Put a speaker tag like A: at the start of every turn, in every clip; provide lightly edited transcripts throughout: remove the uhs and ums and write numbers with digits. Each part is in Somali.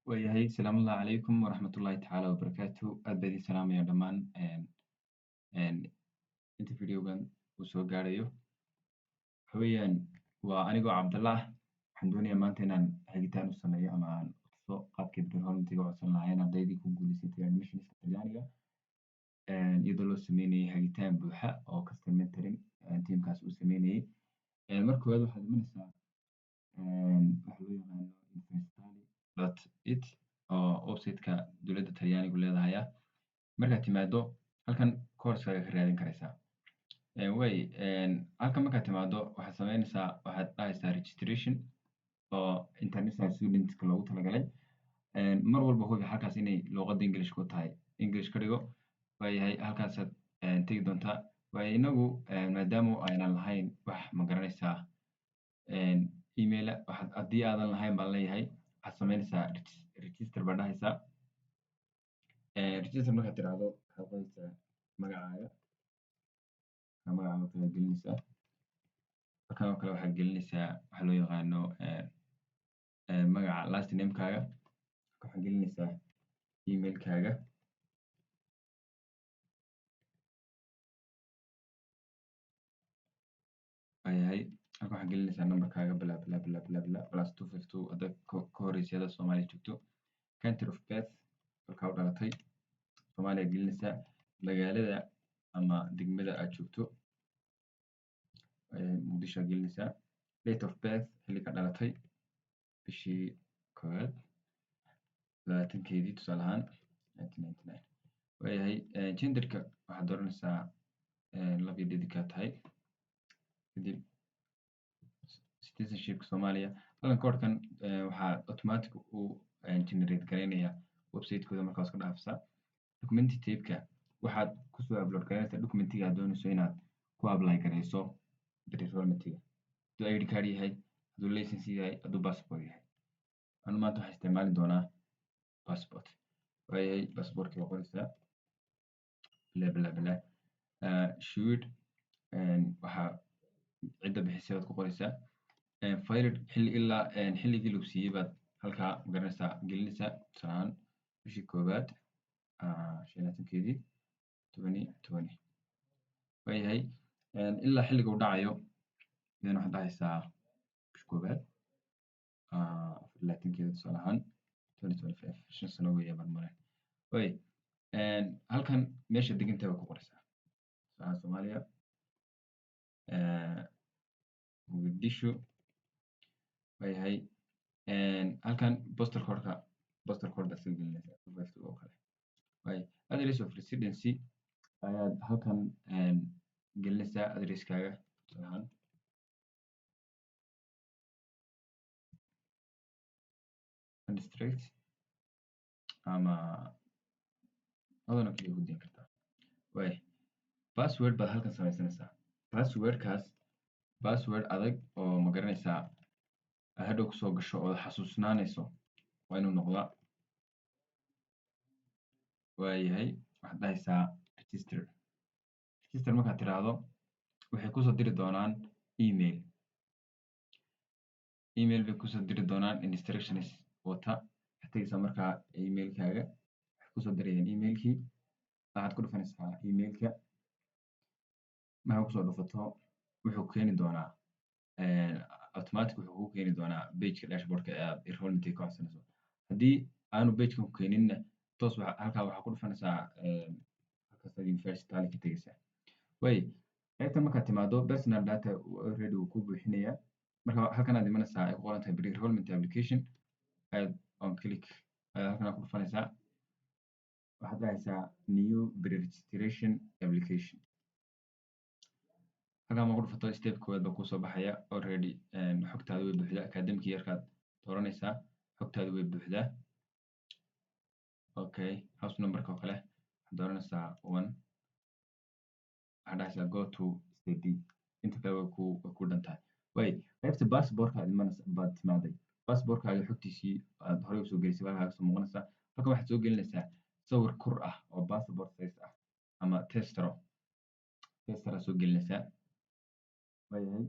A: Waayahay, salaamullahi calaykum waraxmatullaahi tacaala wabarakaatu. Aad baa idin salaamaya dhammaan inta videogan uu soo gaarayo. Waxa weeyaan waa anigoo Cabdalla ah. Waxaan doonayaa maanta inaan hagitaan u sameeyo ama aan tuso qaabkii enrollment-iga codsan lahaayeen ardaydii ku guuleysatay admissionska Talyaaniga, iyadoo loo sameynayay hagitaan buuxa oo custom mentoring teamkaas uu sameynayay. Marka koowaad waxaad imanaysaa waxa loo yaqaano universitaly.it oo website-ka dowladda Talyaanigu leedahay ah. Markaad timaado halkan, course-kaaga ka raadin karaysaa. Way halkan markaad timaado, waxaad sameynaysaa, waxaad dhahaysaa registration oo international studentska loogu talagalay. Mar walba hubi halkaas inay luqadda English ku tahay, English ka dhigo. Waayahay, halkaasaad tegi doontaa. Waayo inagu maadaama aynan lahayn wax, ma garanaysaa, email, waxaad haddii aadan lahayn baan leeyahay, waxaad sameynaysaa register baad dhahaysaa. Register markaad tiraahdo, waxaad qoraysaa magacaaga, magacaaga kale gelinaysaa. Halkan oo kale waxaad gelinaysaa waxa loo yaqaano magaca, last name-kaaga. Waxaad gelinaysaa email-kaaga. Waayahay, halkan waxaad gelinaysaa numberkaaga, bla bla bla bla bla, +252 haddaad ka horreysay haddaad Soomaaliya joogto. Country of birth, halkaa u dhalatay, Soomaaliya gelinaysaa. Magaalada ama degmada aad joogto, Muqdisho aad gelinaysaa. Date of birth, xilliga dhalatay, bishii koowaad 20-keedii, tusaale ahaan 1999. Waayahay, genderka waxaad dooranaysaa lab iyo dhedig kaa tahay. Kadib citizenshipka Soomaaliya. Halkan koodhkan waxaa automatic u generate gareynaya website-kooda, markaa iska dhaafaysaa. Document type-ka waxaad kusoo upload gareynaysaa documentiga aad doonayso inaad ku apply gareyso pre-enrollment-iga, hadduu ID card yahay, hadduu license yahay, hadduu passport yahay. Anu maanta waxaan isticmaali doonaa passport. Waayahay, passportkii waa qoraysaa, bla bla bla. Should waxaa cidda bixisay baad ku qoraysaa. Filed xilli ilaa xilligii lagu siiyey baad halkaa, magaranaysaa, gelinaysaa, tusaale ahaan bishii koowaad 25-keedii 2020. Waayahay, ilaa xilliga uu dhacayo idan waxaad dhahaysaa bisha koowaad 24-keeda, tusaale ahaan 2025, 5 sano weeye baan malen. Waay, halkan meesha degantahay baad ku qoraysaa, tusaale ahaan Soomaaliya, Muqdisho. Waayahay, halkan postal code-ka, postal code baad soo gelinaysaa, 252 oo kale. Waay, address of residency ayaad halkan gelinaysaa, addresskaaga, tusaale ahaan district ama adana kaliya ku dayn kartaa. Waay, password baad halkan samaysanaysaa. Passwordkaas password adag oo, ma garanaysaa, aad hadhow kusoo gasho oo xasuusnaanayso waa inuu noqdaa. Waayahay, waxaad dhahaysaa register. Register markaad tiraahdo, waxay kusoo diri doonaan email. Email bay kusoo diri doonaan instructions wata. Waxaad tegeysaa markaa emailkaaga, waxay kusoo dirayaan emailkii. Waxaad ku dhufanaysaa emailka. Markaad kusoo dhufato, wuxuu keeni doonaa automatic, wuxuu kugu keeni doonaa pageka dashboardka ee aad enrollment ka codsanayso. Haddii aanu pagekan ku keeninna, toos halkaa waxaa ku dhufanaysaa, halkaas Universitaly ka tegeysaa. Way, qaybtan markaad timaado, personal data already wuu kuu buuxinayaa. Marka halkan aad imanaysaa ay ku qoran tahay pre-enrollment application, aad on click ayaad halkan ku dhufanaysaa. Waxaad dhahaysaa new pre-registration application. Halkan ma ku dhufato, step koowaad baa kusoo baxaya. Already xogtaada way buuxdaa. Academic yearkaad dooranaysaa, xogtaada way buuxdaa. Okay, house numberka oo kale waxaad dooranaysaa one. Waxaad dhahaysaa go to step B. Inta kale way ku dhan tahay. Way, qaybta passportka aad imanaysa baad timaaday. Passportkaaga xogtiisii aad horey usoo gelisay baa halkaa kasoo muuqanaysaa. Halkan waxaad soo gelinaysaa sawir kur ah oo passport size ah ama tessera. Tessera soo gelinaysaa. Waayahay,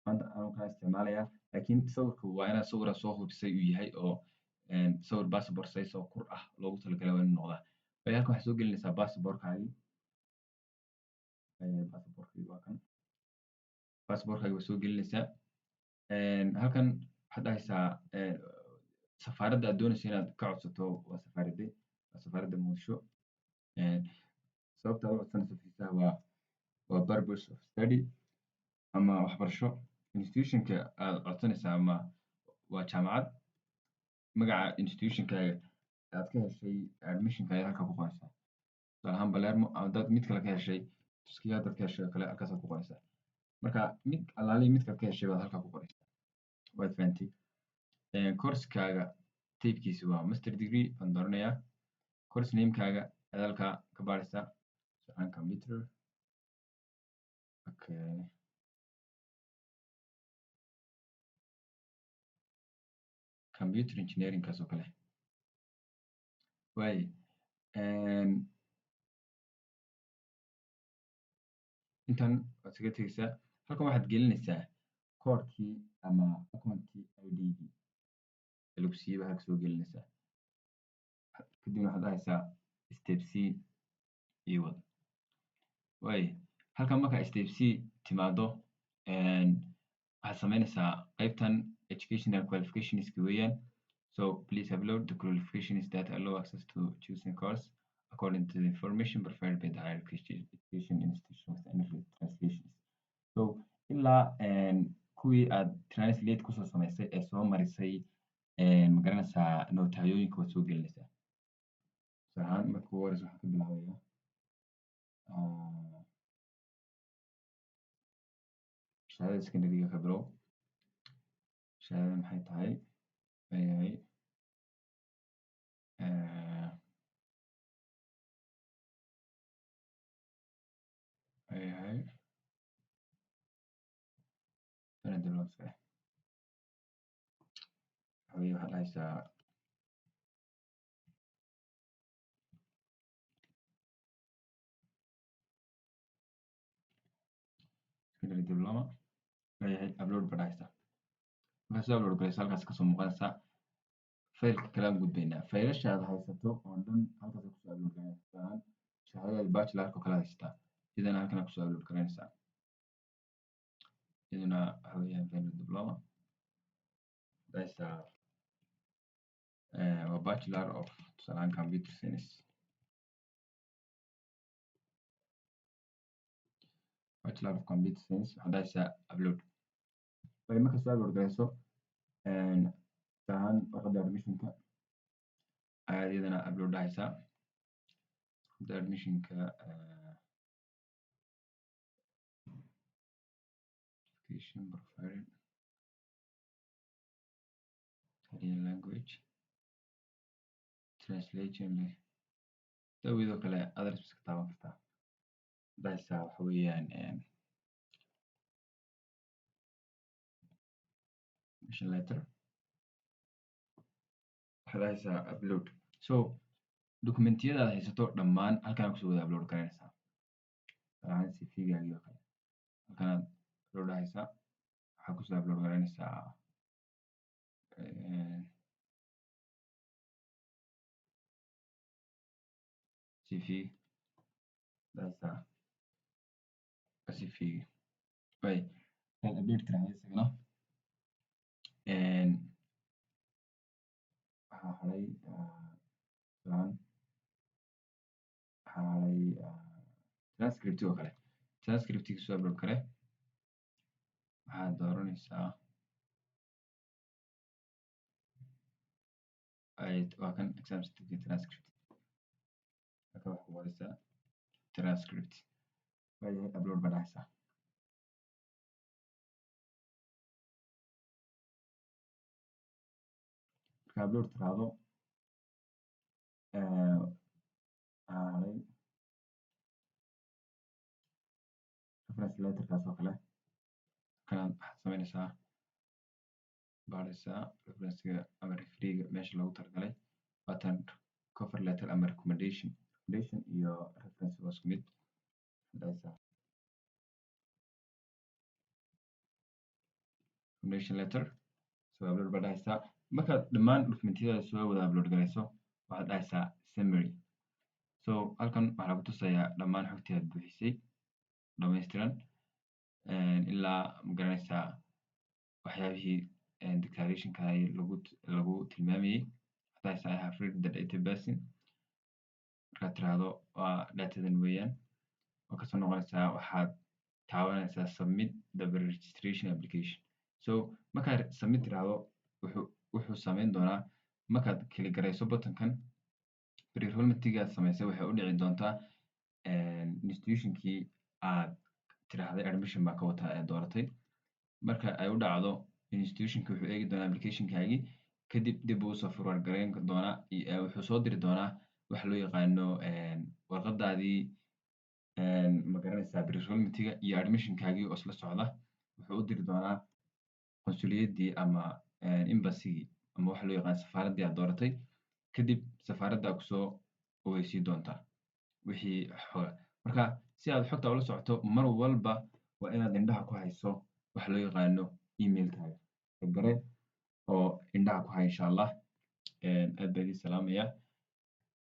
A: maanta anuu kaa isticmaalayaa, laakiin sawirka waa inaad sawira soo hubisay uu yahay oo Sawir passport size oo kur ah loogu talagalay waa inuu noqdaa. Waayo, halkan waxaad soo gelinaysaa passportkaagii. Passportkii waa kan, passportkaaga waa soo gelinaysaa. Halkan waxaad dhahaysaa safaaradda aad doonayso inaad ka codsato waa safaaradde? Waa safaaradda Muqdisho. Sababta aad u codsanayso fiisaha waa purpose of study ama waxbarasho. Institutionka aad codsanaysaa ama waa jaamacad. Magaca institutionkaaga aad ka heshay admissionka ayaad halkaa ku qoraysaa, tusaale ahaan Palermo, ama dad mid kale ka heshay, Tuskiya dad ka heshay oo kale, halkaasaad ku qoraysaa. Marka mid allaalihi midkaad ka heshay baad halkaa ku qoraysaa. Waad fahantay. Coursekaaga typekiisa waa master degree baan dooranayaa. Course namekaaga ayaad halkaa ka baaraysaa, tusaale computer. Okay, computer engineering kaas oo kale waaye. Intan waad iskaga tegeysaa. Halkan waxaad gelinaysaa koodhkii ama accountkii ID-gii lagu siiyey baa halka soo gelinaysaa. Kadibna waxaad dhahaysaa step C iyo wad. Waaye, halkan markaa step C timaado, waxaad samaynaysaa qaybtan educational qualificationska weeyaan. So please upload the qualifications that allow access to choosing course according to the information provided by the higher education institution with any translations. So ilaa kuwii aad translate kusoo samaysay ee soo marisay, magaranaysaa, nootayooyinka waad soo gelinaysaa. Tusaale ahaan, marka ugu horeysa waxaan ka bilaabayaa shahaadada secondary-ga ka bilow. Shahaadada maxay tahay? Leeyahay leeyahay sana develop iska leh. Waxa weeye waxaad dhahaysaa secondary diploma. Leeyahay upload baa dhahaysaa. Markaad soo upload garayso, halkaas kasoo muuqanaysaa. Faylka kale aan gudbaynaa. Faylasha aad haysato oo dhan halkaas kusoo upload garanaysaa. Shahaadada bachelorka oo kale haysataa, iyadana halkan kusoo upload garanaysaa. Iyaduna waxa weeyaan final diploma dhahaysaa, waa bachelor of, tusaale ahaan, computer science, bachelor of computer science. Waxaad dhahaysaa upload. Way marka soo upload garayso, tusaale ahaan warqadda admissionka ayaad iyadana upload dhahaysaa. Warqadda admissionka, application provided, Italian language translation leh dawidoo kale, others iska taaban kartaa. Dhahaysaa waxa weeyaan mission letter. Waxaad dhahaysaa upload. So dokumentiyada aad haysato dhammaan halkaan kusoo wada upload garanaysaa. Tusaale ahaan CV-gaagii oo kale halkanaad upload dhahaysaa. Waxaad kusoo upload garanaysaa CV dhahaysaa, CV way markaad upload tiraahdo. Isagana waxaa haray, tusaale waxaa haray transcript oo kale. Transcriptiga soo upload kare. Waxaad dooranaysaa, waa kan exam certificate transcript. Halka waxaa ku qoraysaa transcript. Waayahay, upload baa dhahaysaa. Marka upload tiraahdo, waxaa haray reference letterkaas oo kale. Kanaad waxaad samaynaysaa, baaraysaa referencega ama refereega meesha loogu talagalay. Waatan cover letter ama recommendation. Recommendation iyo reference waa isku mid. Dhahaysaa recommendation letter, so upload baa dhahaysaa. Markaad dhammaan dokumentiyada soo wada upload garayso, waxaad dhahaysaa summary. So halkan waxaa lagu tusayaa dhammaan xogtii aad buuxisay dhammaystiran, ilaa, magaranaysaa, waxyaabihii declarationka lagu tilmaamayay. Waxaad dhahaysaa "I have read the data person". Markaad tiraahdo, waa datadan weeyaan. Waa kasoo noqonaysaa, waxaad taabanaysaa "Submit the registration application". So markaad submit tiraahdo, wuxuu samayn doonaa, markaad click garayso buttonkan, pre-enrollmentiga aad samaysay waxay u dhici doontaa institutionkii aad tiraahday admission baan ka wataa ee dooratay. Marka ay u dhacdo institutionki, wuxuu eegi doonaa applicationkaagii, kadib dib buu usoo forward gareyn doonaa, wuxuu soo diri doonaa waxa loo yaqaano warqadaadii, ma garanaysaa, pre-enrollmentiga iyo admissionkaagii oo isla socda. Wuxuu u diri doonaa qonsuliyadii ama embassygii ama waxa loo yaqaan safaaraddii aad dooratay. Kadib safaaraddaa kusoo ogeysiin doontaa wixii xoga. Marka si aad xogta ula socoto mar walba, waa inaad indhaha ku hayso waxa loo yaqaano emailkaaga gare oo indhaha ku hay, insha Allah. Aad baa idin salaamaya.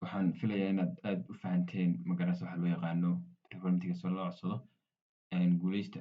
A: Waxaan filayaa inaad aad u fahanteen, magaranaysa, waxa loo yaqaano pre-enrollmentiga soo loo codsado. Guuleysta.